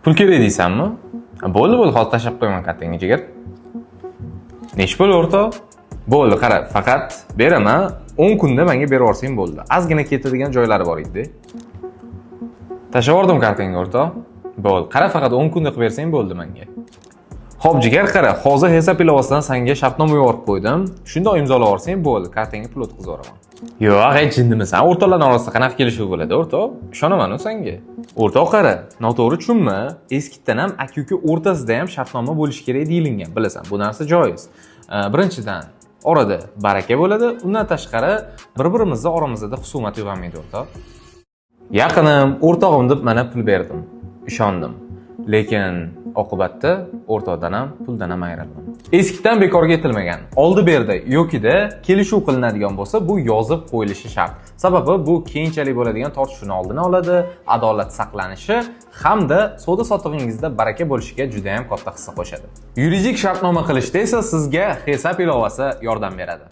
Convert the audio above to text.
Pul kerak deysanmi? Bo'ldi, bo'ldi, hozir tashlab qo'yaman kartangga, jigar. Nechi pul, o'rtoq? Bo'ldi, qara, faqat beraman, 10 kunda menga berib yuborsang bo'ldi. Ozgina ketadigan joylari bor edi. Tashlab yubordim kartangga, o'rtoq. Bo'ldi, qara, faqat 10 kunda qilib bersang bo'ldi menga. Xo'p, jigar, qara, hozir hisob ilovasidan senga shartnoma yuborib qo'ydim. Shundoq imzolab yuborsang bo'ldi, kartangga pul o'tkazib yuboraman. Yo'q, hech jindimisan? O'rtoqlarning orasida qanaqa kelishuv bo'ladi, o'rtoq? Ishonaman-u senga. O'rtoq, qara, noto'g'ri tushunma. Eskitdan ham aka-uka o'rtasida ham shartnoma bo'lishi kerak deyilgan, bilasan. Bu narsa joiz. Birinchidan, orada baraka bo'ladi, undan tashqari bir-birimizni oramizda husumat uyg'onmaydi, o'rtoq. Yaqinim, o'rtog'im deb mana pul berdim. Ishondim. Lekin oqibatda o'rtoqdan ham, puldan ham ayrildim. Eskitdan bekorga aytilmagan. Oldi berdi yokida kelishuv qilinadigan bo'lsa, bu yozib qo'yilishi shart. Sababi bu keyinchalik bo'ladigan tortishuvni oldini oladi, adolat saqlanishi hamda savdo sotig'ingizda baraka bo'lishiga juda ham katta hissa qo'shadi. Yuridik shartnoma qilishda esa sizga hisob ilovasi yordam beradi.